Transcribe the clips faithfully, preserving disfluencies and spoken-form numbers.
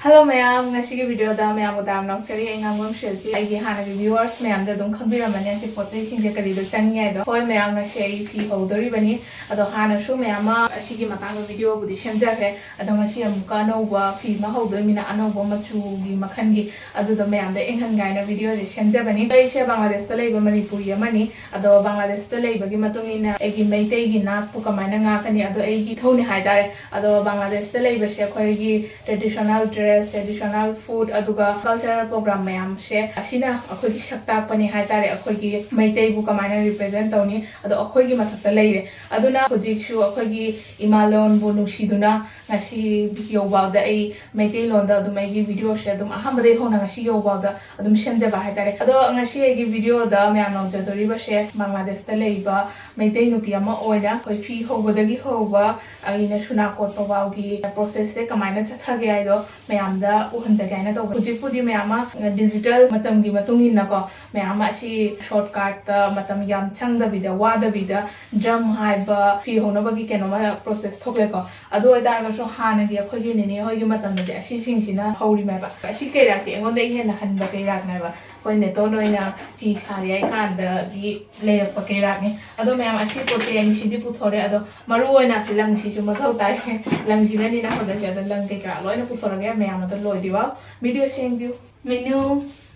Hello ꯃꯌꯥꯝ, ꯉꯁꯤꯒꯤ ꯚꯤꯗꯤꯑꯣꯗ ꯃꯌꯥꯝꯕꯨ ꯇꯔꯥꯝꯅ ꯑꯣꯛꯆꯔꯤ꯫ ꯑꯩ ꯉꯥꯡꯕꯝ ꯁꯤꯜꯄꯤ꯫ ꯑꯩꯒꯤ ꯍꯥꯟꯅꯒꯤ ꯚ꯭ꯌꯨꯋꯔꯁ ꯃꯌꯥꯝꯗ ꯑꯗꯨꯝ ꯈꯪꯕꯤꯔꯝꯃꯅꯤ ꯑꯩꯁꯦ ꯄꯣꯠ ꯆꯩꯁꯤꯡꯁꯦ ꯀꯔꯤꯗ ꯆꯪꯉꯤ ꯍꯥꯏꯗꯣ꯫ ꯍꯣꯏ ꯃꯌꯥꯝ, ꯉꯁꯤ ꯑꯩ ꯐꯤ ꯍꯧꯗꯣꯔꯤꯕꯅꯤ꯫ ꯑꯗꯣ ꯍꯥꯟꯅꯁꯨ ꯃꯌꯥꯝ ꯑꯃ ꯑꯁꯤꯒꯤ ꯃꯇꯥꯡꯗ ꯚꯤꯗꯤꯑꯣꯕꯨꯗꯤ ꯁꯦꯝꯖꯈ꯭ꯔꯦ꯫ ꯑꯗꯣ ꯉꯁꯤ ꯑꯃꯨꯛꯀ ꯑꯅꯧꯕ ꯐꯤ ꯑꯃ ꯍꯧꯗꯣꯏꯅꯤꯅ ꯑꯅꯧꯕ ꯃꯆꯨꯒꯤ ꯃꯈꯜꯒꯤ, ꯑꯗꯨꯗꯣ ꯃꯌꯥꯝꯗ ꯌꯦꯡꯍꯟꯒꯦ ꯍꯥꯏꯅ ꯚꯤꯗꯤꯑꯣꯁꯦ ꯁꯦꯝꯖꯕꯅꯤ꯫ ꯑꯩꯁꯦ ꯕꯪꯒ꯭ꯂꯥꯗꯦꯁꯇ ꯂꯩꯕ ꯃꯅꯤꯄꯨꯔꯤ ꯑꯃꯅꯤ꯫ ꯑꯗꯣ ꯕꯪꯒ꯭ꯂꯥꯗꯦꯁꯇ ꯂꯩꯕꯒꯤ ꯃꯇꯨꯡ ꯏꯟꯅ ꯑꯩꯒꯤ ꯃꯩꯇꯩꯒꯤ ꯅꯥꯠꯄꯨ ꯀꯃꯥꯏꯅ ꯉꯥꯛꯀꯅꯤ, ꯑꯗꯣ ꯑꯩꯒꯤ ꯏꯊꯧꯅꯤ ꯍꯥꯏꯇꯥꯔꯦ꯫ ꯑꯗꯣ ꯕꯪꯒ꯭ꯂꯥꯗꯦꯁꯇ ꯂꯩꯕꯁꯦ ꯑꯩꯈꯣꯏꯒꯤ traditional dress, traditional food, ꯑꯗꯨꯒ cultural program ꯃꯌꯥꯝꯁꯦ ꯑꯁꯤꯅ ꯑꯩꯈꯣꯏꯒꯤ ꯁꯛ ꯇꯥꯛꯄꯅꯤ ꯍꯥꯏꯇꯥꯔꯦ꯫ ꯑꯩꯈꯣꯏꯒꯤ ꯃꯩꯇꯩꯕꯨ ꯀꯃꯥꯏꯅ represent ꯇꯧꯅꯤ, ꯑꯗꯣ ꯑꯩꯈꯣꯏꯒꯤ ꯃꯊꯛꯇ ꯂꯩꯔꯦ꯫ ꯑꯗꯨꯅ ꯍꯧꯖꯤꯛꯁꯨ ꯑꯩꯈꯣꯏꯒꯤ ꯏꯃꯥ ꯂꯣꯟꯕꯨ ꯅꯨꯡꯁꯤꯗꯨꯅ ꯉꯁꯤ ꯌꯧꯕꯗ ꯑꯩ ꯃꯩꯇꯩꯂꯣꯟꯗ ꯑꯗꯨꯝ ꯑꯩꯒꯤ ꯚꯤꯗꯤꯑꯣꯁꯦ ꯑꯗꯨꯝ ꯑꯍꯥꯟꯕꯗꯒꯤ ꯍꯧꯅ ꯉꯁꯤ ꯌꯧꯕꯗ ꯑꯗꯨꯝ ꯁꯦꯝꯖꯕ ꯍꯥꯏꯇꯥꯔꯦ꯫ ꯑꯗꯣ ꯉꯁꯤ ꯑꯩꯒꯤ ꯚꯤꯗꯤꯑꯣꯗ ꯃꯌꯥꯝ ꯂꯧꯖꯗꯣꯔꯤꯕꯁꯦ ꯕꯪꯒ꯭ꯂꯥꯗꯦꯁꯇ ꯂꯩꯕ ꯃꯩꯇꯩ ꯅꯨꯄꯤ ꯑꯃ ꯑꯣꯏꯅ ꯑꯩꯈꯣꯏ ꯐꯤ ꯍꯧꯕꯗꯒꯤ ꯍꯧꯕ ꯑꯩꯅ ꯁꯨꯅꯥ ꯀꯣꯠꯄ ꯐꯥꯎꯒꯤ processꯁꯦ ꯀꯃꯥꯏꯅ ꯆꯠꯊꯒꯦ ꯍꯥꯏꯗꯣ ꯃꯌꯥꯝꯗ ꯎꯍꯟꯖꯒꯦ ꯍꯥꯏꯅ ꯇꯧꯕ꯫ ꯍꯧꯖꯤꯛꯄꯨꯗꯤ ꯃꯌꯥꯝ ꯑꯃ digital ꯃꯇꯝꯒꯤ ꯃꯇꯨꯡ ꯏꯟꯅꯀꯣ, ꯃꯌꯥꯝ ꯑꯃ ꯑꯁꯤ shortcutꯇ ꯃꯇꯝ ꯌꯥꯝ ꯆꯪꯗꯕꯤꯗ, ꯋꯥꯗꯕꯤꯗ drum ꯍꯥꯏꯕ ꯐꯤ ꯍꯧꯅꯕꯒꯤ ꯀꯩꯅꯣꯃ process ꯊꯣꯛꯂꯦꯀꯣ꯫ ꯑꯗꯨ ꯑꯣꯏꯇꯥꯔꯒꯁꯨ ꯍꯥꯟꯅꯒꯤ ꯑꯩꯈꯣꯏꯒꯤ ꯅꯦꯅꯦ ꯍꯣꯏꯒꯤ ꯃꯇꯝꯗꯗꯤ ꯑꯁꯤꯁꯤꯡꯁꯤꯅ ꯍꯧꯔꯤꯃꯦꯕ꯫ ꯑꯁꯤ ꯀꯩꯔꯥꯛꯁꯦ ꯑꯩꯉꯣꯟꯗꯒꯤ ꯍꯦꯟꯅ ꯍꯟꯕ ꯀꯩꯔꯥꯛꯅꯦꯕ꯫ ꯑꯩꯈꯣꯏ ꯅꯦꯇꯣꯟ ꯍꯣꯏꯅ ꯐꯤ ꯁꯥꯔꯤ ꯍꯥꯏ ꯀꯥꯟꯗꯒꯤ ꯂꯩꯔꯛꯄ ꯀꯩꯔꯥꯛꯅꯤ꯫ ꯑꯗꯣ ꯃꯌꯥꯝ, ꯑꯁꯤ ꯄꯣꯠꯁꯦ ꯑꯩ ꯁꯤꯗꯤ ꯄꯨꯊꯣꯔꯦ꯫ ꯑꯗꯣ ꯃꯔꯨ ꯑꯣꯏꯅ ꯂꯪꯁꯤꯁꯨ ꯃꯊꯧ ꯇꯥꯏ꯫ ꯂꯪꯁꯤꯅꯅꯤꯅ ꯍꯧꯗꯣꯏꯁꯦ꯫ ꯑꯗꯣ ꯂꯪ ꯀꯩꯀꯥ ꯂꯣꯏꯅ ꯄꯨꯊꯣꯔꯒꯦ, ꯃꯌꯥꯝ ꯑꯗꯣ ꯂꯣꯏꯗ꯭ꯔꯤꯕ ꯚꯤꯗꯤꯑꯣ ꯁꯦꯝꯕꯤꯌꯨ꯫ ꯃꯤꯅꯨ,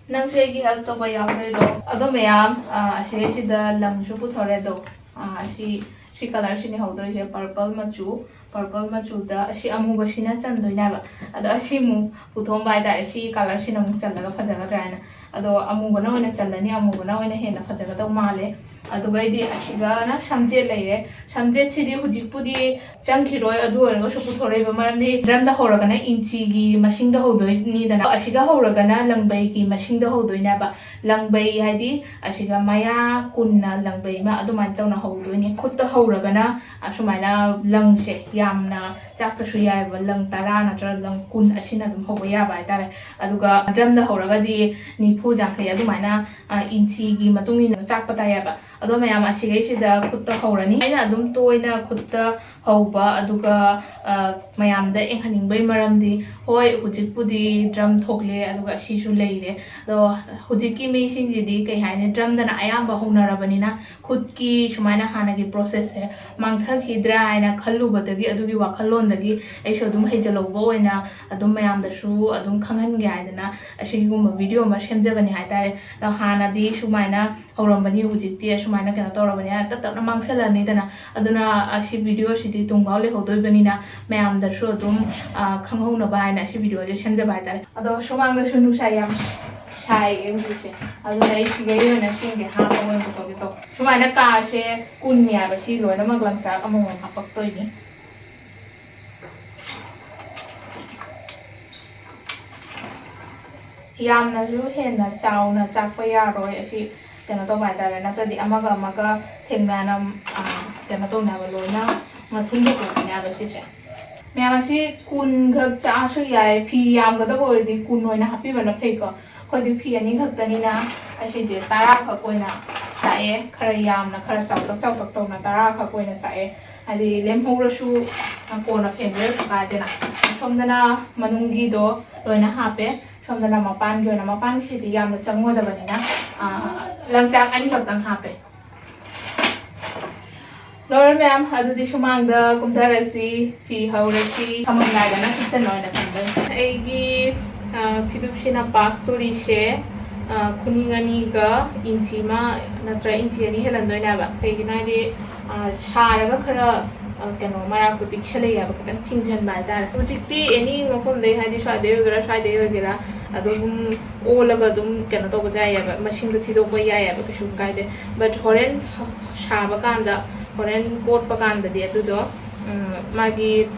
ꯅꯪꯁꯨ ꯑꯩꯒꯤ help ꯇꯧꯕ ꯌꯥꯎꯗꯣꯏꯔꯣ? ꯑꯗꯣ ꯃꯌꯥꯝ, ꯑ, ꯑꯁꯤꯗꯩꯁꯤꯗ ꯂꯪꯁꯨ ꯄꯨꯊꯣꯔꯦ꯫ ꯑꯗꯣ, ꯑ, ꯑꯁꯤ, ꯁꯤ colourꯁꯤꯅꯤ ꯍꯧꯗꯣꯏꯁꯦ, purple ꯃꯆꯨ꯫ Purple ꯃꯆꯨꯗ ꯑꯁꯤ ꯑꯃꯨꯕꯁꯤꯅ ꯆꯟꯗꯣꯏꯅꯦꯕ꯫ ꯑꯗꯣ ꯑꯁꯤ ꯑꯃꯨꯛ ꯄꯨꯊꯣꯛꯑꯝꯕ ꯍꯥꯏꯇꯥꯔꯦ, ꯁꯤ colourꯁꯤꯅ ꯑꯃꯨꯛ ꯆꯜꯂꯒ ꯐꯖꯒꯗ꯭ꯔꯥ ꯍꯥꯏꯅ꯫ ꯑꯗꯣ ꯑꯃꯨꯕꯅ ꯑꯣꯏꯅ ꯆꯜꯂꯅꯤ, ꯑꯃꯨꯕꯅ ꯑꯣꯏꯅ ꯍꯦꯟꯅ ꯐꯖꯒꯗꯧ ꯃꯥꯜꯂꯦ꯫ ꯑꯗꯨꯒ ꯑꯩꯗꯤ ꯑꯁꯤꯒꯅ ꯁꯝꯖꯦꯠ ꯂꯩꯔꯦ꯫ ꯁꯝꯖꯦꯠꯁꯤꯗꯤ ꯍꯧꯖꯤꯛꯄꯨꯗꯤ ꯆꯪꯈꯤꯔꯣꯏ, ꯑꯗꯨ ꯑꯣꯏꯔꯒꯁꯨ ꯄꯨꯊꯣꯔꯛꯏꯕ ꯃꯔꯝꯗꯤ drumꯗ ꯍꯧꯔꯒꯅ ꯏꯟꯆꯤꯒꯤ ꯃꯁꯤꯡꯗ ꯍꯧꯗꯣꯏꯅꯤꯗꯅ, ꯑꯁꯤꯒ ꯍꯧꯔꯒꯅ ꯂꯪꯕꯩꯒꯤ ꯃꯁꯤꯡꯗ ꯍꯧꯗꯣꯏꯅꯦꯕ꯫ ꯂꯪꯕꯩ ꯍꯥꯏꯗꯤ ꯑꯁꯤꯒ ꯃꯌꯥ ꯀꯨꯟꯅ ꯂꯪꯕꯩ ꯑꯃ ꯑꯗꯨꯃꯥꯏꯅ ꯇꯧꯅ ꯍꯧꯗꯣꯏꯅꯤ꯫ ꯈꯨꯠꯇ ꯍꯧꯔꯒꯅ ꯑꯁꯨꯃꯥꯏꯅ ꯂꯪꯁꯦ ꯌꯥꯝꯅ ꯆꯥꯛꯇ꯭ꯔꯁꯨ ꯌꯥꯏꯑꯕ, ꯂꯪ ꯇꯔꯥ ꯅꯠꯇ꯭ꯔꯒ ꯂꯪ ꯀꯨꯟ ꯑꯁꯤꯅ ꯑꯗꯨꯝ ꯍꯧꯕ ꯌꯥꯕ ꯍꯥꯏꯇꯥꯔꯦ꯫ ꯑꯗꯨꯒ drumꯗ ꯍꯧꯔꯒꯗꯤ ꯅꯤꯐꯨ, ꯌꯥꯡꯈꯩ ꯑꯗꯨꯃꯥꯏꯅ, ꯑ, ꯏꯟꯆꯤꯒꯤ ꯃꯇꯨꯡ ꯏꯟꯅ ꯆꯥꯛꯄ ꯇꯥꯏꯌꯦꯕ꯫ ꯑꯗꯣ ꯃꯌꯥꯝ, ꯑꯁꯤꯈꯩꯁꯤꯗ ꯈꯨꯠꯇ ꯍꯧꯔꯅꯤ꯫ ꯑꯩꯅ ꯑꯗꯨꯝ ꯇꯣꯏꯅ ꯈꯨꯠꯇ ꯍꯧꯕ, ꯑꯗꯨꯒ, ꯑ, ꯃꯌꯥꯝꯗ ꯌꯦꯡꯍꯟꯅꯤꯡꯕꯒꯤ ꯃꯔꯝꯗꯤ, ꯍꯣꯏ, ꯍꯧꯖꯤꯛꯄꯨꯗꯤ ꯗ꯭ꯔꯝ ꯊꯣꯛꯂꯦ, ꯑꯗꯨꯒ ꯑꯁꯤꯁꯨ ꯂꯩꯔꯦ꯫ ꯑꯗꯣ ꯍꯧꯖꯤꯛꯀꯤ ꯃꯤꯁꯤꯡꯁꯤꯗꯤ, ꯀꯩ ꯍꯥꯏꯅꯤ, ꯗ꯭ꯔꯝꯗꯅ ꯑꯌꯥꯝꯕ ꯍꯧꯅꯔꯕꯅꯤꯅ, ꯈꯨꯠꯀꯤ ꯁꯨꯃꯥꯏꯅ ꯍꯥꯟꯅꯒꯤ ꯄ꯭ꯔꯣꯁꯦꯁꯁꯦ ꯃꯥꯡꯊꯈꯤꯗ꯭ꯔꯥ ꯍꯥꯏꯅ ꯈꯜꯂꯨꯕꯗꯒꯤ, ꯑꯗꯨꯒꯤ ꯋꯥꯈꯜꯂꯣꯟꯗꯒꯤ ꯑꯩꯁꯨ ꯑꯗꯨꯝ ꯍꯩꯖꯜꯍꯧꯕ ꯑꯣꯏꯅ ꯑꯗꯨꯝ ꯃꯌꯥꯝꯗꯁꯨ ꯑꯗꯨꯝ ꯈꯪꯍꯟꯒꯦ ꯍꯥꯏꯗꯅ ꯑꯁꯤꯒꯨꯝꯕ ꯚꯤꯗꯤꯑꯣ ꯑꯃ ꯁꯦꯝꯖꯕꯅꯤ ꯍꯥꯏꯇꯥꯔꯦ꯫ ꯑꯗꯣ ꯍꯥꯟꯅꯗꯤ ꯁꯨꯃꯥꯏꯅ ꯍꯧꯔꯝꯕꯅꯤ, ꯍꯧꯖꯤꯛꯇꯤ ꯑꯁꯨꯃꯥꯏꯅ ꯀꯩꯅꯣ ꯇꯧꯔꯕꯅꯤꯅ ꯇꯞ ꯇꯞꯅ ꯃꯥꯡꯁꯜꯂꯅꯤꯗꯅ꯫ ꯑꯗꯨꯅ ꯑꯁꯤ ꯚꯤꯗꯤꯑꯣꯁꯤꯗꯤ ꯇꯨꯡꯐꯥꯎ ꯂꯩꯍꯧꯗꯣꯏꯕꯅꯤꯅ ꯃꯌꯥꯝꯗꯁꯨ ꯑꯗꯨꯝ, ꯑ, ꯈꯪꯍꯧꯅꯕ ꯍꯥꯏꯅ ꯑꯁꯤ ꯚꯤꯗꯤꯑꯣꯁꯦ ꯁꯦꯝꯖꯕ ꯍꯥꯏꯇꯥꯔꯦ꯫ ꯑꯗꯣ ꯁꯨꯃꯥꯡꯗꯁꯨ ꯅꯨꯡꯁꯥ ꯌꯥꯝ ꯁꯥꯏꯌꯦ ꯍꯧꯖꯤꯛꯁꯦ, ꯑꯗꯨꯅ ꯑꯩ ꯁꯤꯒꯩ ꯑꯣꯏꯅ ꯁꯤꯡꯁꯦ ꯍꯥꯞꯄꯒ ꯑꯣꯏꯅ ꯄꯨꯊꯣꯛꯀꯦ ꯇꯧꯕ꯫ ꯁꯨꯃꯥꯏꯅ ꯀꯥꯁꯦ ꯀꯨꯟꯅꯦꯕ, ꯁꯤ ꯂꯣꯏꯅꯃꯛ ꯂꯪꯆꯥꯛ ꯑꯃꯃꯝ ꯍꯥꯞꯄꯛꯇꯣꯏꯅꯤ꯫ ꯌꯥꯝꯅꯁꯨ ꯍꯦꯟꯅ ꯆꯥꯎꯅ ꯆꯥꯛꯄ ꯌꯥꯔꯣꯏ꯫ ꯑꯁꯤ ꯀꯩꯅꯣ ꯇꯧꯕ ꯍꯥꯏꯇꯥꯔꯦ, ꯅꯠꯇ꯭ꯔꯗꯤ ꯑꯃꯒ ꯑꯃꯒ ꯊꯦꯡꯅꯅ, ꯑ, ꯀꯩꯅꯣ ꯇꯧꯅꯕ, ꯂꯣꯏꯅ ꯃꯊꯨꯝꯗ ꯄꯨꯔꯛꯀꯅꯦꯕ ꯁꯤꯁꯦ꯫ ꯃꯌꯥꯝ, ꯑꯁꯤ ꯀꯨꯟꯈꯛ ꯆꯥꯛꯑꯁꯨ ꯌꯥꯏ, ꯐꯤ ꯌꯥꯝꯒꯗꯕ ꯑꯣꯏꯔꯗꯤ ꯀꯨꯟ ꯑꯣꯏꯅ ꯍꯥꯞꯄꯤꯕꯅ ꯐꯩꯀꯣ꯫ ꯑꯩꯈꯣꯏꯗꯤ ꯐꯤ ꯑꯅꯤ ꯈꯛꯇꯅꯤꯅ ꯑꯁꯤꯁꯦ ꯇꯔꯥ ꯈꯛ ꯑꯣꯏꯅ ꯆꯥꯛꯑꯦ, ꯈꯔ ꯌꯥꯝꯅ, ꯈꯔ ꯆꯥꯎꯇꯛ ꯆꯥꯎꯇꯛ ꯇꯧꯅ ꯇꯔꯥ ꯈꯛ ꯑꯣꯏꯅ ꯆꯥꯛꯑꯦ꯫ ꯍꯥꯏꯗꯤ ꯂꯦꯝꯍꯧꯔꯁꯨ, ꯑ, ꯀꯣꯟꯅ ꯐꯦꯡꯕ ꯑꯣꯏꯔꯁꯨ ꯀꯥꯏꯗꯦꯅ꯫ ꯁꯣꯝꯗꯅ ꯃꯅꯨꯡꯒꯤꯗꯣ ꯂꯣꯏꯅ ꯍꯥꯞꯄꯦ, ꯁꯣꯝꯗꯅ ꯃꯄꯥꯟꯒꯤ ꯑꯣꯏꯅ, ꯃꯄꯥꯟꯒꯤꯁꯤꯗꯤ ꯌꯥꯝꯅ ꯆꯪꯉꯣꯏꯗꯕꯅꯤꯅ, ꯑ, ꯂꯪꯆꯥꯛ ꯑꯅꯤꯈꯛꯇꯪ ꯍꯥꯞꯄꯦ꯫ ꯂꯣꯏꯔꯦ ꯃꯌꯥꯝ, ꯑꯗꯨꯗꯤ ꯁꯨꯃꯥꯡꯗ ꯀꯨꯝꯊꯔꯁꯤ, ꯐꯤ ꯍꯧꯔꯁꯤ꯫ ꯊꯝꯃꯝꯗꯥꯏꯗꯅ ꯀꯤꯠꯆꯟ ꯑꯣꯏꯅ ꯊꯝꯗꯣꯏꯅꯦ꯫ ꯑꯩꯒꯤ, ꯑ, ꯐꯤꯗꯨꯞꯁꯤꯅ ꯄꯥꯛꯇꯣꯔꯤꯁꯦ, ꯑ, ꯈꯨꯅꯤꯡ ꯑꯅꯤꯒ ꯏꯟꯆꯤ ꯑꯃ ꯅꯠꯇ꯭ꯔ ꯏꯟꯆꯤ ꯑꯅꯤ ꯍꯦꯜꯍꯟꯗꯣꯏꯅꯦꯕ꯫ ꯀꯩꯒꯤꯅꯣ ꯍꯥꯏꯗꯤ, ꯑ, ꯁꯥꯔꯒ ꯈꯔ, ꯑ, ꯀꯩꯅꯣ, ꯃꯔꯥꯛꯇꯣ ꯄꯤꯛꯁꯜꯂꯛꯑꯦꯕ, ꯈꯤꯇꯪ ꯆꯤꯡꯁꯤꯟꯕ ꯍꯥꯏꯇꯥꯔꯦ꯫ ꯍꯧꯖꯤꯛꯇꯤ ꯑꯦꯅꯤ ꯃꯐꯝꯗꯩ, ꯍꯥꯏꯗꯤ ꯁ꯭ꯋꯥꯏꯗꯩ ꯑꯣꯏꯒꯦꯔꯥ, ꯁ꯭ꯋꯥꯏꯗꯩ ꯑꯣꯏꯒꯦꯔꯥ, ꯑꯗꯨꯝ ꯑꯣꯜꯂꯒ ꯑꯗꯨꯝ ꯀꯩꯅꯣ ꯇꯧꯕꯁꯨ ꯌꯥꯏꯌꯦꯕ, ꯃꯁꯤꯡꯗꯣ ꯊꯤꯗꯣꯛꯄ ꯌꯥꯏꯌꯦꯕ, ꯀꯩꯁꯨꯝ ꯀꯥꯏꯗꯦ꯫ But ꯍꯣꯔꯦꯟ ꯁꯥꯕ ꯀꯥꯟꯗ, ꯍꯣꯔꯦꯟ ꯀꯣꯠꯄ ꯀꯥꯟꯗꯗꯤ ꯑꯗꯨꯗꯣ, ꯎꯝ, ꯃꯥꯒꯤ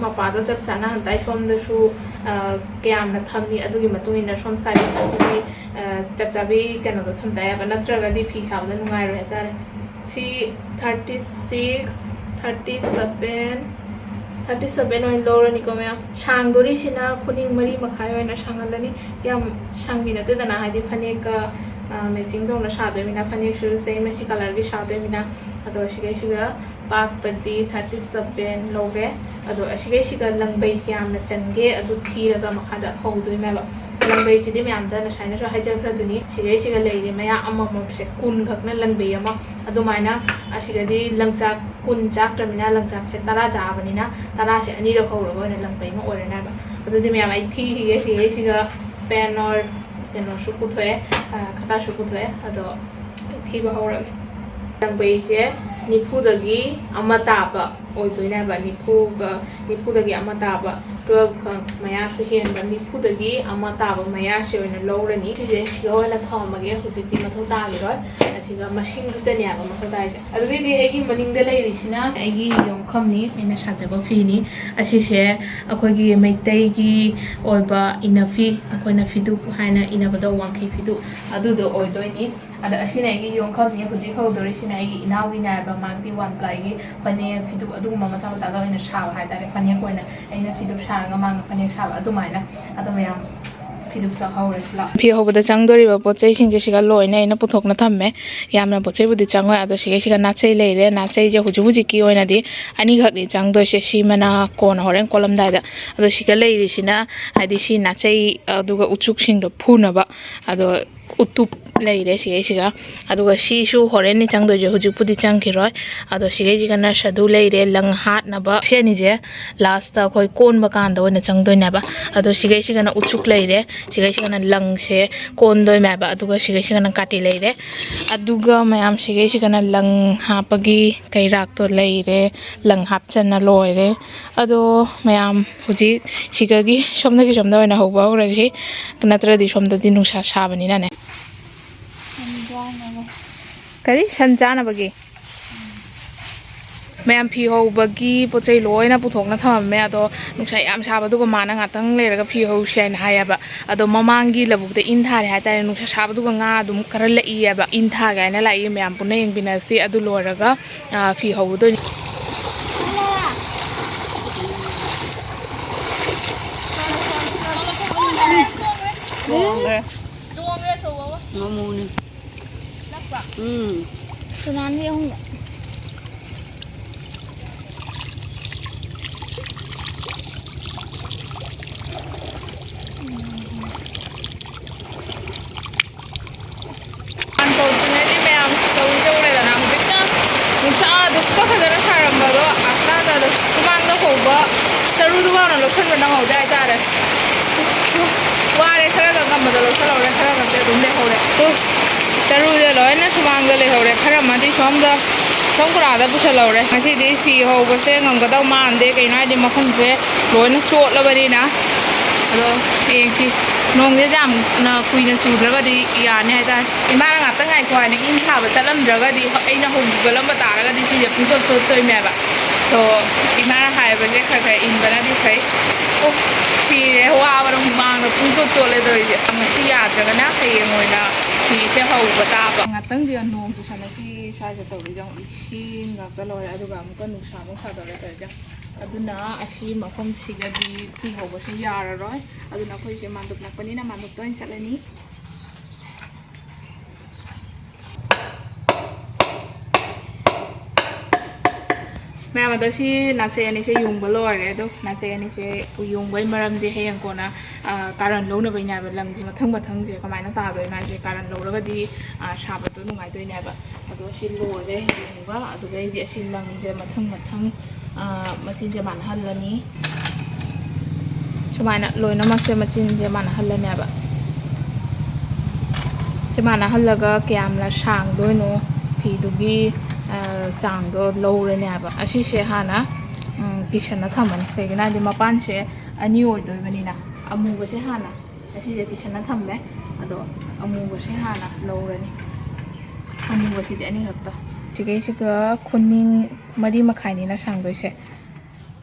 ꯃꯄꯥꯗꯣ ꯆꯞ ꯆꯥꯅ ꯉꯁꯥꯏ ꯁꯣꯝꯗꯁꯨ, ꯑ, ꯀꯌꯥꯝꯅ ꯊꯝꯃꯤ, ꯑꯗꯨꯒꯤ ꯃꯇꯨꯡ ꯏꯟꯅ ꯁꯣꯝ ꯁꯥꯏꯗ ꯑꯗꯨꯒꯤ, ꯑ, ꯆꯞ ꯆꯥꯕꯤ ꯀꯩꯅꯣꯗꯣ ꯊꯝꯗ ꯌꯥꯕ, ꯅꯠꯇ꯭ꯔꯒꯗꯤ ꯐꯤ ꯁꯥꯕꯗ ꯅꯨꯡꯉꯥꯏꯔꯣꯏ ꯍꯥꯏꯇꯥꯔꯦ꯫ ꯁꯤ thirty six, thirty seven, thirty seven ꯑꯣꯏꯅ ꯂꯧꯔꯅꯤꯀꯣ ꯃꯌꯥꯝ꯫ ꯁꯥꯡꯗꯣꯔꯤꯁꯤꯅ ꯈꯨꯅꯤꯡ ꯃꯔꯤ ꯃꯈꯥꯏ ꯑꯣꯏꯅ ꯁꯥꯡꯍꯜꯂꯅꯤ꯫ ꯌꯥꯝ ꯁꯥꯡꯕꯤ ꯅꯠꯇꯦꯗꯅ, ꯍꯥꯏꯗꯤ ꯐꯅꯦꯛꯀ ꯃꯦꯆꯤꯡ ꯇꯧꯅ ꯁꯥꯗꯣꯏꯅꯤꯅ꯫ ꯐꯅꯦꯛꯁꯨ ꯁꯦꯝ ꯑꯁꯤ ꯀꯂꯔꯒꯤ ꯁꯥꯗꯣꯏꯅꯤꯅ꯫ ꯑꯗꯣ ꯑꯁꯤꯒꯩꯁꯤꯒ ꯄꯥꯛꯄꯗꯤ ꯊꯥꯔꯇꯤ ꯁꯕꯦꯟ ꯂꯧꯔꯦ꯫ ꯑꯗꯣ ꯑꯁꯤꯒꯩꯁꯤꯒ ꯂꯪꯕꯩ ꯀꯌꯥꯝꯅ ꯆꯟꯒꯦ ꯑꯗꯨ ꯊꯤꯔꯒ ꯃꯈꯥꯗ ꯍꯧꯗꯣꯏꯅꯦꯕ꯫ ꯂꯪꯕꯩꯁꯤꯗꯤ ꯃꯌꯥꯝꯗ ꯉꯁꯥꯏꯅꯁꯨ ꯍꯥꯏꯖꯈ꯭ꯔꯗꯨꯅꯤ, ꯁꯤꯒꯩꯁꯤꯒ ꯂꯩꯔꯦ ꯃꯌꯥ ꯑꯃꯃꯝꯁꯦ ꯀꯨꯟ ꯈꯛꯅ ꯂꯪꯕꯩ ꯑꯃ꯫ ꯑꯗꯨꯃꯥꯏꯅ ꯑꯁꯤꯗꯗꯤ ꯂꯪꯆꯥꯛ ꯀꯨꯟ ꯆꯥꯛꯇ꯭ꯔꯕꯅꯤꯅ, ꯂꯪꯆꯥꯛꯁꯦ ꯇꯔꯥ ꯆꯥꯕꯅꯤꯅ ꯇꯔꯥꯁꯦ ꯑꯅꯤꯔꯛ ꯍꯧꯔꯒ ꯑꯣꯏꯅ ꯂꯪꯕꯩ ꯑꯃ ꯑꯣꯏꯔꯅꯦꯕ꯫ ꯑꯗꯨꯗꯤ ꯃꯌꯥꯝ ꯑꯩ ꯊꯤꯈꯤꯒꯦ꯫ ꯁꯤꯒꯩꯁꯤꯒ pen or ꯀꯩꯅꯣꯁꯨ ꯄꯨꯊꯣꯛꯑꯦ, ꯑ, ꯈꯇꯥꯁꯨ ꯄꯨꯊꯣꯛꯑꯦ꯫ ꯑꯗꯣ ꯑꯩ ꯊꯤꯕ ꯍꯧꯔꯒꯦ꯫ ꯂꯪꯕꯩꯁꯦ ꯅꯤꯐꯨꯗꯒꯤ ꯑꯃ ꯇꯥꯕ ꯑꯣꯏꯗꯣꯏꯅꯦꯕ꯫ ꯅꯤꯐꯨꯒ, ꯅꯤꯐꯨꯗꯒꯤ ꯑꯃ ꯇꯥꯕ, ꯇꯨꯋꯦꯜꯐ ꯈꯛ ꯃꯌꯥꯁꯨ ꯍꯦꯟꯕ, ꯅꯤꯐꯨꯗꯒꯤ ꯑꯃ ꯇꯥꯕ ꯃꯌꯥꯁꯤ ꯑꯣꯏꯅ ꯂꯧꯔꯅꯤ꯫ ꯁꯤꯁꯦ ꯁꯤꯗ ꯑꯣꯏꯅ ꯊꯝꯃꯒꯦ, ꯍꯧꯖꯤꯛꯇꯤ ꯃꯊꯧ ꯇꯥꯈꯤꯔꯣꯏ꯫ ꯑꯁꯤꯒ ꯃꯁꯤꯡꯗꯨꯇꯅꯦꯕ ꯃꯊꯧ ꯇꯥꯔꯤꯁꯦ꯫ ꯑꯗꯨꯒꯤꯗꯤ ꯑꯩꯒꯤ ꯃꯅꯤꯡꯗ ꯂꯩꯔꯤꯁꯤꯅ ꯑꯩꯒꯤ ꯌꯣꯡꯈꯝꯅꯤ, ꯑꯩꯅ ꯁꯥꯖꯕ ꯐꯤꯅꯤ꯫ ꯑꯁꯤꯁꯦ ꯑꯩꯈꯣꯏꯒꯤ ꯃꯩꯇꯩꯒꯤ ꯑꯣꯏꯕ ꯏꯅꯐꯤ, ꯑꯩꯈꯣꯏꯅ ꯐꯤꯗꯨꯛ ꯍꯥꯏꯅ ꯏꯅꯕꯗꯣ, ꯋꯥꯡꯈꯩ ꯐꯤꯗꯨꯛ, ꯑꯗꯨꯗꯣ ꯑꯣꯏꯗꯣꯏꯅꯤ꯫ ꯑꯗ ꯑꯁꯤꯅ ꯑꯩꯒꯤ ꯌꯣꯡꯈꯝꯅꯤ꯫ ꯍꯧꯖꯤꯛ ꯍꯧꯗꯣꯔꯤꯁꯤꯅ ꯑꯩꯒꯤ ꯏꯅꯥꯎꯒꯤꯅꯦ ꯍꯥꯏꯕ, ꯃꯥꯒꯤ ꯋꯥꯟ ꯄ꯭ꯂꯥꯏꯒꯤ ꯐꯅꯦꯛ, ꯐꯤꯗꯨꯛ ꯑꯗꯨꯒꯨꯝꯕ ꯃꯆꯥ ꯃꯆꯥꯗ ꯑꯣꯏꯅ ꯁꯥꯕ ꯍꯥꯏꯇꯥꯔꯦ꯫ ꯐꯅꯦꯛ ꯑꯣꯏꯅ ꯑꯩꯅ ꯐꯤꯗꯨꯛ ꯁꯥꯔꯒ ꯃꯥꯅ ꯐꯅꯦꯛ ꯁꯥꯕ ꯑꯗꯨꯃꯥꯏꯅ꯫ ꯑꯗꯣ ꯃꯌꯥꯝ ꯐꯤꯗꯨꯛꯇꯣ ꯍꯧꯔꯁꯤ ꯂꯥꯛꯑꯣ꯫ ꯐꯤ ꯍꯧꯕꯗ ꯆꯪꯗꯣꯔꯤꯕ ꯄꯣꯠ ꯆꯩꯁꯤꯡꯁꯦ ꯁꯤꯒ ꯂꯣꯏꯅ ꯑꯩꯅ ꯄꯨꯊꯣꯛꯅ ꯊꯝꯃꯦ꯫ ꯌꯥꯝꯅ ꯄꯣꯠ ꯆꯩꯕꯨꯗꯤ ꯆꯪꯉꯣꯏ꯫ ꯑꯗꯣ ꯁꯤꯒꯩꯁꯤꯒ ꯅꯥꯆꯩ ꯂꯩꯔꯦ꯫ ꯅꯥꯆꯩꯁꯦ ꯍꯧꯖꯤꯛ ꯍꯧꯖꯤꯛꯀꯤ ꯑꯣꯏꯅꯗꯤ ꯑꯅꯤꯈꯛꯅꯤ ꯆꯪꯗꯣꯏꯁꯦ꯫ ꯁꯤꯃꯅ ꯀꯣꯟꯅ ꯍꯣꯔꯦꯟ ꯀꯣꯜꯂꯝꯗꯥꯏꯗ꯫ ꯑꯗꯣ ꯁꯤꯒ ꯂꯩꯔꯤꯁꯤꯅ ꯍꯥꯏꯗꯤ ꯁꯤ ꯅꯥꯆꯩ ꯑꯗꯨꯒ ꯎꯆꯨꯛꯁꯤꯡꯗꯣ ꯐꯨꯅꯕ꯫ ꯑꯗꯣ ꯎꯇꯨꯞ ꯂꯩꯔꯦ ꯁꯤꯒꯩꯁꯤꯒ꯫ ꯑꯗꯨꯒ ꯁꯤꯁꯨ ꯍꯣꯔꯦꯟꯅꯤ ꯆꯪꯗꯣꯏꯁꯦ, ꯍꯧꯖꯤꯛꯄꯨꯗꯤ ꯆꯪꯈꯤꯔꯣꯏ꯫ ꯑꯗꯣ ꯁꯤꯒꯩꯁꯤꯒꯅ ꯁꯗꯨ ꯂꯩꯔꯦ, ꯂꯪ ꯍꯥꯠꯅꯕ꯫ ꯁꯤ ꯑꯅꯤꯁꯦ ꯂꯥꯁꯇ ꯑꯩꯈꯣꯏ ꯀꯣꯟꯕ ꯀꯥꯟꯗ ꯑꯣꯏꯅ ꯆꯪꯗꯣꯏꯅꯦꯕ꯫ ꯑꯗꯣ ꯁꯤꯒꯩꯁꯤꯒꯅ ꯎꯆꯨꯛ ꯂꯩꯔꯦ, ꯁꯤꯒꯩꯁꯤꯒꯅ ꯂꯪꯁꯦ ꯀꯣꯟꯗꯣꯏꯅꯦꯕ꯫ ꯑꯗꯨꯒ ꯁꯤꯒꯩꯁꯤꯒꯅ ꯀꯥꯇꯤ ꯂꯩꯔꯦ꯫ ꯑꯗꯨꯒ ꯃꯌꯥꯝ ꯁꯤꯒꯩꯁꯤꯒꯅ ꯂꯪ ꯍꯥꯞꯄꯒꯤ ꯀꯩꯔꯥꯛꯇꯣ ꯂꯩꯔꯦ, ꯂꯪ ꯍꯥꯞꯆꯟꯅ ꯂꯣꯏꯔꯦ꯫ ꯑꯗꯣ ꯃꯌꯥꯝ ꯍꯧꯖꯤꯛ ꯁꯤꯒꯒꯤ ꯁꯣꯝꯗꯒꯤ ꯁꯣꯝꯗ ꯑꯣꯏꯅ ꯍꯧꯕ ꯍꯧꯔꯁꯤ, ꯅꯠꯇ꯭ꯔꯗꯤ ꯁꯣꯝꯗꯗꯤ ꯅꯨꯡꯁꯥ ꯁꯥꯕꯅꯤꯅꯅꯦ꯫ ꯀꯔꯤ? ꯁꯟ ꯆꯥꯅꯕꯒꯤ? ꯃꯌꯥꯝ ꯐꯤ ꯍꯧꯕꯒꯤ ꯄꯣꯠ ꯆꯩ ꯂꯣꯏꯅ ꯄꯨꯊꯣꯛꯅ ꯊꯝꯃꯝꯃꯦ꯫ ꯑꯗꯣ ꯅꯨꯡꯁꯥ ꯌꯥꯝ ꯁꯥꯕꯗꯨꯒ ꯃꯥꯅ ꯉꯥꯛꯇꯪ ꯂꯩꯔꯒ ꯐꯤ ꯍꯧꯁꯦ ꯍꯥꯏꯅ ꯍꯥꯏꯌꯦꯕ꯫ ꯑꯗꯣ ꯃꯃꯥꯡꯒꯤ ꯂꯧꯕꯨꯛꯇ ꯏꯟ ꯊꯥꯔꯦ ꯍꯥꯏꯇꯥꯔꯦ꯫ ꯅꯨꯡꯁꯥ ꯁꯥꯕꯗꯨꯒ ꯉꯥ ꯑꯗꯨꯝ ꯈꯔ ꯂꯛꯏꯌꯦꯕ꯫ ꯏꯟ ꯊꯥꯒꯦ ꯍꯥꯏꯅ ꯂꯥꯛꯏ꯫ ꯃꯌꯥꯝ ꯄꯨꯟꯅ ꯌꯦꯡꯃꯤꯟꯅꯁꯤ꯫ ꯑꯗꯨ ꯂꯣꯏꯔꯒ, ꯑ, ꯐꯤ ꯍꯧꯗꯣꯏꯅꯤ꯫ ꯆꯣꯡꯈ꯭ꯔꯦ꯫ ꯆꯣꯡꯈ꯭ꯔꯦ ꯑꯆꯧꯕ ꯑꯃ꯫ ꯉꯥꯃꯨꯅꯤ꯫ ꯅꯛꯄ꯭ꯔꯥ? ꯎꯝ꯫ ꯇꯣꯔꯅꯥꯃꯦꯟꯒꯤ ꯑꯍꯨꯝꯗ꯫ ꯃꯄꯥꯟ ꯊꯣꯛꯇ꯭ꯔꯤꯉꯩꯗꯤ ꯃꯌꯥꯝ ꯇꯧꯗꯤ ꯇꯧꯔꯦꯗꯅ, ꯍꯧꯖꯤꯛꯇ ꯅꯨꯡꯁꯥ ꯑꯗꯨꯛꯇ ꯐꯖꯅ ꯁꯥꯔꯝꯕꯗꯣ ꯑꯁꯥꯗ ꯁꯨꯃꯥꯡꯗ ꯍꯧꯕ ꯆꯔꯨꯗꯨ ꯐꯥꯎꯅ ꯂꯧꯁꯟꯕ ꯅꯪꯍꯧꯗꯦ ꯍꯥꯏꯇꯥꯔꯦ꯫ ꯋꯥꯔꯦ, ꯈꯔꯒ ꯉꯝꯕꯗ ꯂꯧꯁꯜꯍꯧꯔꯦ, ꯈꯔꯒꯗꯤ ꯑꯗꯨꯝ ꯂꯩꯍꯧꯔꯦ꯫ ꯎꯐ, ꯆꯔꯨꯁꯦ ꯂꯣꯏꯅ ꯁꯨꯃꯥꯡꯗ ꯂꯩꯍꯧꯔꯦ, ꯈꯔ ꯑꯃꯗꯤ ꯁꯣꯝꯗ ꯁꯣꯝ ꯈꯨꯔꯥꯗ ꯄꯨꯁꯜꯍꯧꯔꯦ꯫ ꯉꯁꯤꯗꯤ ꯐꯤ ꯍꯧꯕꯁꯦ ꯉꯝꯒꯗꯧ ꯃꯥꯟꯗꯦ, ꯀꯩꯅꯣ ꯍꯥꯏꯗꯤ ꯃꯐꯝꯁꯦ ꯂꯣꯏꯅ ꯆꯣꯠꯂꯕꯅꯤꯅ꯫ ꯑꯗꯣ ꯍꯌꯦꯡꯁꯤ ꯅꯣꯡꯁꯦ ꯌꯥꯝꯅ ꯀꯨꯏꯅ ꯆꯨꯗ꯭ꯔꯒꯗꯤ ꯌꯥꯅꯤ ꯍꯥꯏꯇꯥꯔꯦ꯫ ꯏꯃꯥꯅ ꯉꯥꯛꯇ ꯉꯥꯏꯈꯣ ꯍꯥꯏꯅ ꯏꯟ ꯊꯥꯕ ꯆꯠꯂꯝꯗ꯭ꯔꯒꯗꯤ, ꯑꯩꯅ ꯍꯧꯒꯠꯂꯝꯕ ꯇꯥꯔꯒꯗꯤ ꯁꯤꯁꯦ ꯄꯨꯡꯆꯣꯠ ꯆꯣꯠꯇꯣꯏꯅꯦꯕ꯫ ꯑꯗꯣ ꯏꯃꯥꯅ ꯍꯥꯏꯕꯁꯦ ꯈꯔ ꯈꯔ ꯏꯟꯕꯅꯗꯤ ꯐꯩ꯫ ꯑꯣ, ꯁꯤꯔꯦ, ꯋꯥꯕꯅ ꯍꯨꯃꯥꯡꯅ ꯄꯨꯡꯆꯣꯠ ꯆꯣꯠꯂꯦ ꯇꯧꯔꯤꯁꯦ꯫ ꯉꯁꯤ ꯌꯥꯗ꯭ꯔꯒꯅ ꯍꯌꯦꯡ ꯑꯣꯏꯅ ꯐꯤꯁꯦ ꯍꯧꯕ ꯇꯥꯕ꯫ ꯉꯥꯛꯇꯪꯗꯤ ꯅꯣꯡ ꯆꯨꯁꯜꯂꯁꯤ ꯁ꯭ꯋꯥꯏꯗ ꯇꯧꯔꯤꯁꯦ ꯌꯦꯡꯉꯣ, ꯏꯁꯤꯡ ꯉꯥꯛꯇ ꯂꯣꯏꯔꯦ, ꯑꯗꯨꯒ ꯑꯃꯨꯛꯀ ꯅꯨꯡꯁꯥ ꯑꯃꯨꯛ ꯁꯥꯗꯣꯔꯦ ꯇꯧꯔꯤꯁꯦ꯫ ꯑꯗꯨꯅ ꯑꯁꯤ ꯃꯐꯝꯁꯤꯒꯗꯤ ꯐꯤ ꯍꯧꯕꯁꯨ ꯌꯥꯔꯔꯣꯏ꯫ ꯑꯗꯨꯅ ꯑꯩꯈꯣꯏꯁꯦ ꯃꯥꯟꯗꯨꯞ ꯅꯛꯄꯅꯤꯅ ꯃꯥꯟꯗꯨꯞꯇ ꯑꯣꯏꯅ ꯆꯠꯂꯅꯤ꯫ ꯃꯌꯥꯝ ꯑꯗꯣ ꯁꯤ ꯅꯥꯆꯩ ꯑꯅꯤꯁꯦ ꯌꯨꯡꯕ ꯂꯣꯏꯔꯦ꯫ ꯑꯗꯣ ꯅꯥꯆꯩ ꯑꯅꯤꯁꯦ ꯌꯨꯡꯕꯒꯤ ꯃꯔꯝꯗꯤ ꯍꯌꯦꯡ ꯀꯣꯟꯅ, ꯑ, ꯀꯥꯔꯟ ꯂꯧꯅꯕꯩꯅꯦꯕ꯫ ꯂꯪꯁꯦ ꯃꯊꯪ ꯃꯊꯪꯁꯦ ꯀꯃꯥꯏꯅ ꯇꯥꯗꯣꯏꯅꯣ ꯍꯥꯏꯁꯦ, ꯀꯥꯔꯟ ꯂꯧꯔꯒꯗꯤ, ꯑ, ꯁꯥꯕꯗꯣ ꯅꯨꯡꯉꯥꯏꯗꯣꯏꯅꯦꯕ꯫ ꯑꯗꯣ ꯁꯤ ꯂꯣꯏꯔꯦ ꯌꯨꯡꯕ꯫ ꯑꯗꯨꯗꯩꯗꯤ ꯑꯁꯤ ꯂꯪꯁꯦ ꯃꯊꯪ ꯃꯊꯪ, ꯑ, ꯃꯆꯤꯟꯁꯦ ꯃꯥꯟꯅꯍꯜꯂꯅꯤ꯫ ꯁꯨꯃꯥꯏꯅ ꯂꯣꯏꯅꯃꯛꯁꯦ ꯃꯆꯤꯟꯁꯦ ꯃꯥꯟꯅꯍꯜꯂꯅꯦꯕ꯫ ꯁꯤ ꯃꯥꯟꯅꯍꯜꯂꯒ ꯀꯌꯥꯝꯅ ꯁꯥꯡꯗꯣꯏꯅꯣ ꯐꯤꯗꯨꯒꯤ, ꯑ, ꯆꯥꯡꯗꯣ ꯂꯧꯔꯅꯦꯕ꯫ ꯑꯁꯤꯁꯦ ꯍꯥꯟꯅ, ꯎꯝ, ꯀꯤꯁꯟꯅ ꯊꯝꯃꯅꯤ꯫ ꯀꯩꯒꯤꯅꯣ ꯍꯥꯏꯗꯤ ꯃꯄꯥꯟꯁꯦ ꯑꯅꯤ ꯑꯣꯏꯗꯣꯏꯕꯅꯤꯅ꯫ ꯑꯃꯨꯕꯁꯦ ꯍꯥꯟꯅ, ꯑꯁꯤꯁꯦ ꯀꯤꯁꯟꯅ ꯊꯝꯃꯦ꯫ ꯑꯗꯣ ꯑꯃꯨꯕꯁꯦ ꯍꯥꯟꯅ ꯂꯧꯔꯅꯤ꯫ ꯑꯃꯨꯕꯁꯤꯗꯤ ꯑꯅꯤꯈꯛꯇ꯫ ꯁꯤꯒꯩꯁꯤꯒ ꯈꯨꯅꯤꯡ ꯃꯔꯤ ꯃꯈꯥꯏꯅꯤꯅ ꯁꯥꯡꯗꯣꯏꯁꯦ꯫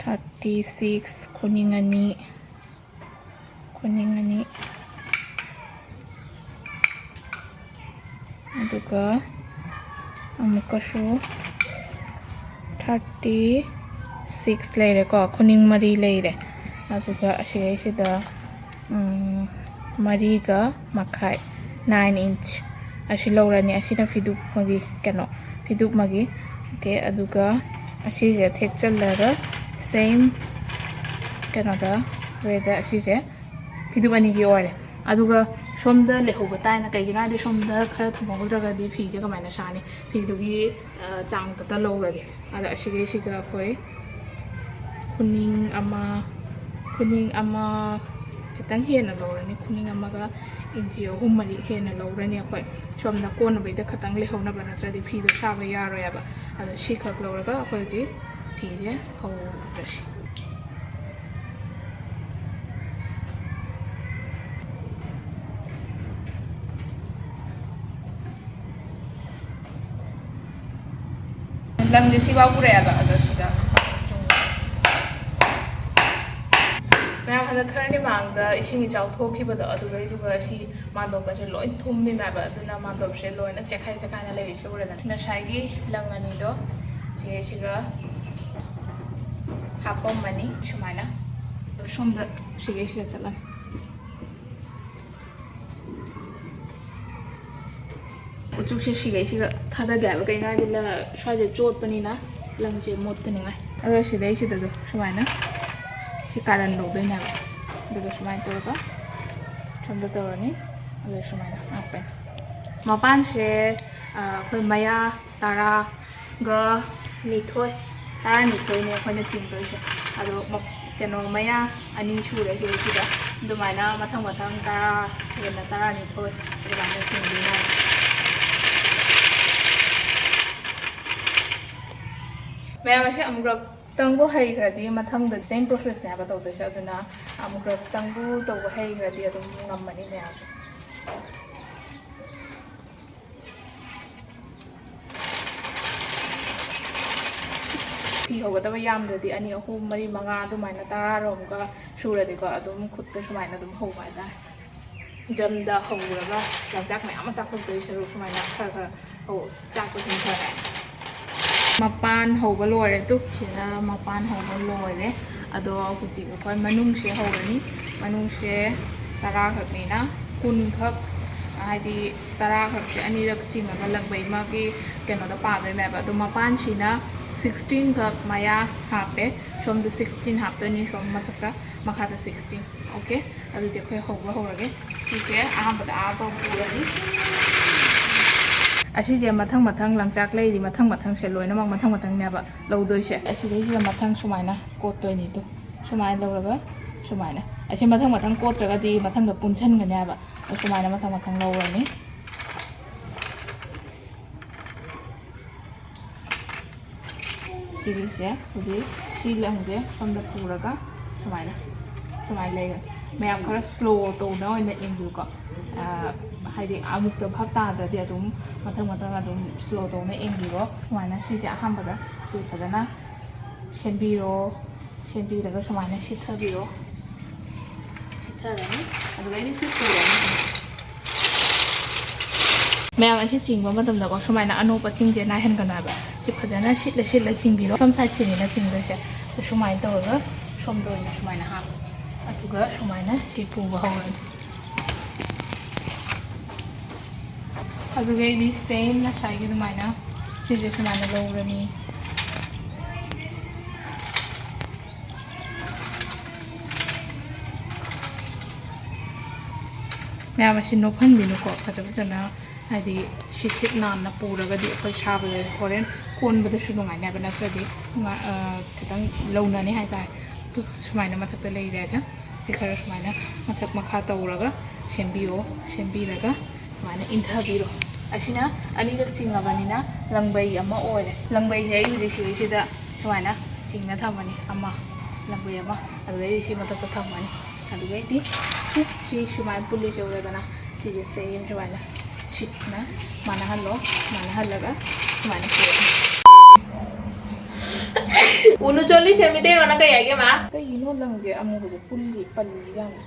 ꯊꯥꯔꯇꯤ ꯁꯤꯛꯁ, ꯈꯨꯅꯤꯡ ꯑꯅꯤ, ꯈꯨꯅꯤꯡ ꯑꯅꯤ, ꯑꯗꯨꯒ ꯑꯃꯨꯛꯀꯁꯨ ꯊꯥꯔꯇꯤ ꯁꯤꯛꯁ ꯂꯩꯔꯦꯀꯣ, ꯈꯨꯅꯤꯡ ꯃꯔꯤ ꯂꯩꯔꯦ꯫ ꯑꯗꯨꯒ ꯑꯁꯤꯗꯩꯁꯤꯗ, ꯎꯝ, ꯃꯔꯤꯒ ꯃꯈꯥꯏ, nine inch ꯑꯁꯤ ꯂꯧꯔꯅꯤ꯫ ꯑꯁꯤꯅ ꯐꯤꯗꯨꯛ ꯑꯃꯒꯤ ꯀꯩꯅꯣ, ꯐꯤꯗꯨꯛ ꯑꯃꯒꯤ꯫ ꯑꯣꯀꯦ, ꯑꯗꯨꯒ ꯑꯁꯤꯁꯦ ꯊꯦꯛꯆꯜꯂꯒ same ꯀꯩꯅꯣꯗ, ꯋꯦꯗ ꯑꯁꯤꯁꯦ ꯐꯤꯗꯨꯛ ꯑꯅꯤꯒꯤ ꯑꯣꯏꯔꯦ꯫ ꯑꯗꯨꯒ ꯁꯣꯝꯗ ꯂꯩꯍꯧꯕ ꯇꯥꯏꯅ, ꯀꯩꯒꯤꯅꯣ ꯍꯥꯏꯗꯤ ꯁꯣꯝꯗ ꯈꯔ ꯊꯝꯍꯧꯗ꯭ꯔꯒꯗꯤ ꯐꯤꯁꯦ ꯀꯃꯥꯏꯅ ꯁꯥꯅꯤ? ꯐꯤꯗꯨꯒꯤ, ꯑ, ꯆꯥꯡꯗꯇ ꯂꯧꯔꯗꯤ꯫ ꯑꯗꯣ ꯑꯁꯤꯒꯤꯁꯤꯒ ꯑꯩꯈꯣꯏ ꯈꯨꯅꯤꯡ ꯑꯃ, ꯈꯨꯅꯤꯡ ꯑꯃ ꯈꯤꯇꯪ ꯍꯦꯟꯅ ꯂꯧꯔꯅꯤ, ꯈꯨꯅꯤꯡ ꯑꯃꯒ ꯏꯟꯆꯤ ꯑꯍꯨꯝ ꯃꯔꯤ ꯍꯦꯟꯅ ꯂꯧꯔꯅꯤ ꯑꯩꯈꯣꯏ꯫ ꯁꯣꯝꯗ ꯀꯣꯟꯅꯕꯩꯗ ꯈꯤꯇꯪ ꯂꯩꯍꯧꯅꯕ, ꯅꯠꯇ꯭ꯔꯗꯤ ꯐꯤꯗꯣ ꯁꯥꯕ ꯌꯥꯔꯣꯏꯕ꯫ ꯑꯗꯣ ꯁꯤꯈꯛ ꯂꯧꯔꯒ ꯑꯩꯈꯣꯏ ꯍꯧꯖꯤꯛ ꯐꯤꯁꯦ ꯍꯧꯔꯁꯤ꯫ ꯂꯪꯁꯦ ꯁꯤꯐꯥꯎ ꯄꯨꯔꯛꯑꯦꯕ, ꯑꯗꯣ ꯁꯤꯗ ꯃꯌꯥꯝ ꯍꯟꯗꯛ ꯈꯔꯅꯤ ꯃꯃꯥꯡꯗ ꯏꯁꯤꯡ ꯏꯆꯥꯎ ꯊꯣꯛꯈꯤꯕꯗꯣ, ꯑꯗꯨꯗꯩꯗꯨꯒ ꯁꯤ ꯃꯥꯟꯗꯣꯞꯀꯁꯦ ꯂꯣꯏ ꯊꯨꯝꯃꯤꯃꯦꯕ꯫ ꯑꯗꯨꯅ ꯃꯥꯟꯗꯣꯞꯁꯦ ꯂꯣꯏꯅ ꯆꯦꯛꯈꯥꯏ ꯆꯦꯛꯈꯥꯏꯅ ꯂꯩꯔꯤꯁꯦ ꯎꯔꯦꯗꯅ꯫ ꯉꯁꯥꯏꯒꯤ ꯂꯪ ꯑꯅꯤꯗꯣ ꯁꯤꯒ ꯁꯤꯒ ꯍꯥꯞꯄꯝꯃꯅꯤ ꯁꯨꯃꯥꯏꯅ꯫ ꯑꯗꯣ ꯁꯣꯝꯗ ꯁꯤꯒꯩꯁꯤꯒ ꯆꯠꯂꯅꯤ꯫ ꯎꯆꯨꯛꯁꯦ ꯁꯤꯒꯩꯁꯤꯒ ꯊꯥꯗꯒꯦ ꯍꯥꯏꯕ꯫ ꯀꯩꯅꯣ ꯍꯥꯏꯗꯤ ꯂ-, ꯁ꯭ꯋꯥꯏꯁꯦ ꯆꯣꯠꯄꯅꯤꯅ ꯂꯪꯁꯦ ꯃꯣꯠꯇꯅꯤꯡꯉꯥꯏ꯫ ꯑꯗꯣ ꯁꯤꯗꯩꯁꯤꯗꯁꯨ ꯁꯨꯃꯥꯏꯅ ꯁꯤ ꯀꯥꯔꯟ ꯂꯧꯗꯣꯏꯅꯦꯕ꯫ ꯑꯗꯨꯒ ꯁꯨꯃꯥꯏꯅ ꯇꯧꯔꯒ ꯁꯣꯝꯗ ꯇꯧꯔꯅꯤ꯫ ꯑꯗꯨꯒ ꯁꯨꯃꯥꯏꯅ ꯍꯥꯞꯄꯅꯤ꯫ ꯃꯄꯥꯟꯁꯦ, ꯑ, ꯑꯩꯈꯣꯏ ꯃꯌꯥ ꯇꯔꯥꯒ ꯅꯤꯊꯣꯏ, ꯇꯔꯥꯅꯤꯊꯣꯏꯅꯦ ꯑꯩꯈꯣꯏꯅ ꯆꯤꯡꯗꯣꯏꯁꯦ꯫ ꯑꯗꯣ ꯃ-, ꯀꯩꯅꯣ ꯃꯌꯥ ꯑꯅꯤ ꯁꯨꯔꯦ ꯁꯤꯗꯩꯁꯤꯗ꯫ ꯑꯗꯨꯃꯥꯏꯅ ꯃꯊꯪ ꯃꯊꯪ ꯇꯔꯥ ꯍꯦꯟꯅ, ꯇꯔꯥꯅꯤꯊꯣꯏ ꯑꯗꯨꯃꯥꯏꯅ ꯆꯤꯡꯗꯣꯏꯅꯦ꯫ ꯃꯌꯥꯝ ꯑꯁꯤ ꯑꯃꯨꯛꯔꯛꯇꯪꯕꯨ ꯍꯩꯈ꯭ꯔꯗꯤ ꯃꯊꯪꯗ same processꯅꯦ ꯍꯥꯏꯕ ꯇꯧꯗꯣꯏꯁꯦ꯫ ꯑꯗꯨꯅ ꯑꯃꯨꯛꯔꯛꯇꯪꯕꯨ ꯇꯧꯕ ꯍꯩꯈ꯭ꯔꯗꯤ ꯑꯗꯨꯝ ꯉꯝꯃꯅꯤ ꯃꯌꯥꯝ꯫ ꯐꯤ ꯍꯧꯒꯗꯕ ꯌꯥꯝꯗ꯭ꯔꯗꯤ ꯑꯅꯤ, ꯑꯍꯨꯝ, ꯃꯔꯤ, ꯃꯉꯥ ꯑꯗꯨꯃꯥꯏꯅ ꯇꯔꯥꯔꯣꯝꯒ ꯁꯨꯔꯗꯤꯀꯣ, ꯑꯗꯨꯝ ꯈꯨꯠꯇ ꯁꯨꯃꯥꯏꯅ ꯑꯗꯨꯝ ꯍꯧꯕ ꯍꯥꯏꯇꯥꯔꯦ꯫ ꯗ꯭ꯔꯝꯗ ꯍꯧꯔꯒ ꯂꯪꯆꯥꯛ ꯃꯌꯥꯝ ꯑꯃ ꯆꯥꯛꯊꯣꯛꯇꯣꯏ ꯁꯔꯨꯛ ꯁꯨꯃꯥꯏꯅ ꯈꯔ ꯈꯔ ꯍꯧ-, ꯆꯥꯛꯄꯁꯤꯅ ꯐꯔꯦ꯫ ꯃꯄꯥꯟ ꯍꯧꯕ ꯂꯣꯏꯔꯦ ꯇꯨ꯫ ꯁꯤꯅ ꯃꯄꯥꯟ ꯍꯧꯕ ꯂꯣꯏꯔꯦ꯫ ꯑꯗꯣ ꯍꯧꯖꯤꯛ ꯑꯩꯈꯣꯏ ꯃꯅꯨꯡꯁꯦ ꯍꯧꯔꯅꯤ꯫ ꯃꯅꯨꯡꯁꯦ ꯇꯔꯥꯈꯛꯅꯤꯅ ꯀꯨꯟꯈꯛ, ꯍꯥꯏꯗꯤ ꯇꯔꯥꯈꯛꯁꯦ ꯑꯅꯤꯔꯛ ꯆꯤꯡꯉꯒ ꯂꯪꯕꯩ ꯑꯃꯒꯤ ꯀꯩꯅꯣꯗ ꯄꯥꯗꯣꯏꯅꯦꯕ꯫ ꯑꯗꯣ ꯃꯄꯥꯟꯁꯤꯅ ꯁꯤꯛꯁꯇꯤꯟ ꯈꯛ ꯃꯌꯥ ꯍꯥꯞꯄꯦ꯫ ꯁꯣꯝꯗ ꯁꯤꯛꯁꯇꯤꯟ ꯍꯥꯞꯇꯣꯏꯅꯤ, ꯁꯣꯝ ꯃꯊꯛꯇ, ꯃꯈꯥꯗ ꯁꯤꯛꯁꯇꯤꯟ꯫ ꯑꯣꯀꯦ, ꯑꯗꯨꯗꯤ ꯑꯩꯈꯣꯏ ꯍꯧꯕ ꯍꯧꯔꯒꯦ꯫ ꯁꯤꯁꯦ ꯑꯍꯥꯟꯕꯗ ꯑꯥ ꯐꯥꯎ ꯄꯨꯔꯅꯤ꯫ ꯑꯁꯤꯁꯦ ꯃꯊꯪ ꯃꯊꯪ, ꯂꯪꯆꯥꯛ ꯂꯩꯔꯤ ꯃꯊꯪ ꯃꯊꯪꯁꯦ ꯂꯣꯏꯅꯃꯛ ꯃꯊꯪ ꯃꯊꯪꯅꯦꯕ ꯂꯧꯗꯣꯏꯁꯦ꯫ ꯑꯁꯤꯗꯩꯁꯤꯗ ꯃꯊꯪ ꯁꯨꯃꯥꯏꯅ ꯀꯣꯠꯇꯣꯏꯅꯤꯗꯣ꯫ ꯁꯨꯃꯥꯏꯅ ꯂꯧꯔꯒ ꯁꯨꯃꯥꯏꯅ꯫ ꯑꯁꯤ ꯃꯊꯪ ꯃꯊꯪ ꯀꯣꯠꯇ꯭ꯔꯒꯗꯤ ꯃꯊꯪꯗ ꯄꯨꯟꯁꯟꯒꯅꯦꯕ꯫ ꯁꯨꯃꯥꯏꯅ ꯃꯊꯪ ꯃꯊꯪ ꯂꯧꯔꯅꯤ꯫ ꯁꯤꯒꯤꯁꯦ ꯍꯧꯖꯤꯛ ꯁꯤ ꯂꯪꯁꯦ ꯁꯣꯝꯗ ꯄꯨꯔꯒ ꯁꯨꯃꯥꯏꯅ, ꯁꯨꯃꯥꯏꯅ ꯂꯩꯔꯦ꯫ ꯃꯌꯥꯝ ꯈꯔ ꯁ꯭ꯂꯣ ꯇꯧꯅ ꯑꯣꯏꯅ ꯏꯟꯕꯤꯌꯨꯀꯣ꯫ ꯑ, ꯍꯥꯏꯗꯤ ꯑꯃꯨꯛꯇ ꯚꯥꯞ ꯇꯥꯗ꯭ꯔꯗꯤ ꯑꯗꯨꯝ ꯃꯊꯪ ꯃꯊꯪ ꯑꯗꯨꯝ ꯁ꯭ꯂꯣ ꯇꯧꯅ ꯏꯟꯕꯤꯔꯣ꯫ ꯁꯨꯃꯥꯏꯅ ꯁꯤꯁꯦ ꯑꯍꯥꯟꯕꯗ ꯁꯤ ꯐꯖꯅ ꯁꯦꯝꯕꯤꯔꯣ꯫ ꯁꯦꯝꯕꯤꯔꯒ ꯁꯨꯃꯥꯏꯅ ꯁꯤꯠꯊꯕꯤꯔꯣ꯫ ꯁꯤꯠꯊꯔꯅꯤ꯫ ꯑꯗꯨꯒ ꯑꯩꯗꯤ ꯁꯤ ꯄꯨꯔꯅꯤ꯫ ꯃꯌꯥꯝ ꯑꯁꯤ ꯆꯤꯡꯕ ꯃꯇꯝꯗꯀꯣ, ꯁꯨꯃꯥꯏꯅ ꯑꯅꯣꯞ ꯑꯊꯤꯡꯁꯦ ꯅꯥꯏꯍꯟꯒꯅꯨ ꯍꯥꯏꯕ꯫ ꯁꯤ ꯐꯖꯅ ꯁꯤꯠꯂ ꯁꯤꯠꯂ ꯆꯤꯡꯕꯤꯔꯣ꯫ ꯁꯣꯝ ꯁꯥꯏꯠꯁꯤꯅꯤꯅ ꯆꯤꯡꯗꯣꯏꯁꯦ꯫ ꯑꯗꯨ ꯁꯨꯃꯥꯏꯅ ꯇꯧꯔꯒ ꯁꯣꯝꯗ ꯑꯣꯏꯅ ꯁꯨꯃꯥꯏꯅ ꯍꯥꯞꯄꯣ꯫ ꯑꯗꯨꯒ ꯁꯨꯃꯥꯏꯅ ꯁꯤ ꯄꯨꯕ ꯍꯧꯔꯅꯤ꯫ ꯑꯗꯨꯒ ꯑꯩꯗꯤ ꯁꯦꯝ ꯉꯁꯥꯏꯒꯤ ꯑꯗꯨꯃꯥꯏꯅ ꯁꯤꯁꯦ ꯁꯨꯃꯥꯏꯅ ꯂꯧꯔꯅꯤ꯫ ꯃꯌꯥꯝ ꯑꯁꯤ ꯅꯣꯛꯍꯟꯕꯤꯅꯨꯀꯣ, ꯐꯖ ꯐꯖꯅ, ꯍꯥꯏꯗꯤ ꯁꯤꯠ ꯁꯤꯠ ꯅꯥꯟꯅ ꯄꯨꯔꯒꯗꯤ ꯑꯩꯈꯣꯏ ꯁꯥꯕꯗ ꯍꯣꯔꯦꯟ ꯀꯣꯟꯕꯗꯁꯨ ꯅꯨꯡꯉꯥꯏꯅꯦꯕ, ꯅꯠꯇ꯭ꯔꯗꯤ ꯉꯥ-, ꯑ, ꯈꯤꯇꯪ ꯂꯧꯅꯅꯤ ꯍꯥꯏꯇꯥꯔꯦ꯫ ꯑꯗꯨ ꯁꯨꯃꯥꯏꯅ ꯃꯊꯛꯇ ꯂꯩꯔꯦ꯫ ꯑꯗ ꯁꯤ ꯈꯔ ꯁꯨꯃꯥꯏꯅ ꯃꯊꯛ ꯃꯈꯥ ꯇꯧꯔꯒ ꯁꯦꯝꯕꯤꯌꯣ꯫ ꯁꯦꯝꯕꯤꯔꯒ ꯁꯨꯃꯥꯏꯅ ꯏꯟꯊꯕꯤꯔꯣ꯫ ꯑꯁꯤꯅ ꯑꯅꯤꯔꯛ ꯆꯤꯡꯉꯕꯅꯤꯅ ꯂꯪꯕꯩ ꯑꯃ ꯑꯣꯏꯔꯦ꯫ ꯂꯪꯕꯩꯁꯦ ꯑꯩ ꯍꯧꯖꯤꯛ ꯁꯤꯒꯤꯁꯤꯗ ꯁꯨꯃꯥꯏꯅ ꯆꯤꯡꯅ ꯊꯝꯃꯅꯤ, ꯑꯃ, ꯂꯪꯕꯩ ꯑꯃ, ꯑꯗꯨꯗꯩꯗꯤ ꯁꯤ ꯃꯊꯛꯇ ꯊꯝꯃꯅꯤ꯫ ꯑꯗꯨꯗꯩꯗꯤ ꯁꯤ, ꯁꯤ ꯁꯨꯃꯥꯏꯅ ꯄꯨꯜꯂꯤꯁꯦ ꯎꯔꯦꯗꯅ, ꯁꯤꯁꯦ ꯁꯦꯝ ꯁꯨꯃꯥꯏꯅ ꯁꯤꯠꯅ ꯃꯥꯟꯅꯍꯜꯂꯣ꯫ ꯃꯥꯟꯅꯍꯜꯂꯒ ꯁꯨꯃꯥꯏꯅ ꯁꯦꯝ꯫ ꯎꯅꯨ ꯆꯣꯂꯤ ꯁꯦꯝꯃꯤꯗꯦꯔꯣ ꯅꯪ ꯀꯩ ꯍꯥꯏꯒꯦ, ꯃꯥ? ꯀꯩꯒꯤꯅꯣ ꯂꯪꯁꯦ ꯑꯃꯨꯕꯁꯦ ꯄꯨꯜꯂꯤ, ꯄꯜꯂꯤ ꯌꯥꯝꯅ꯫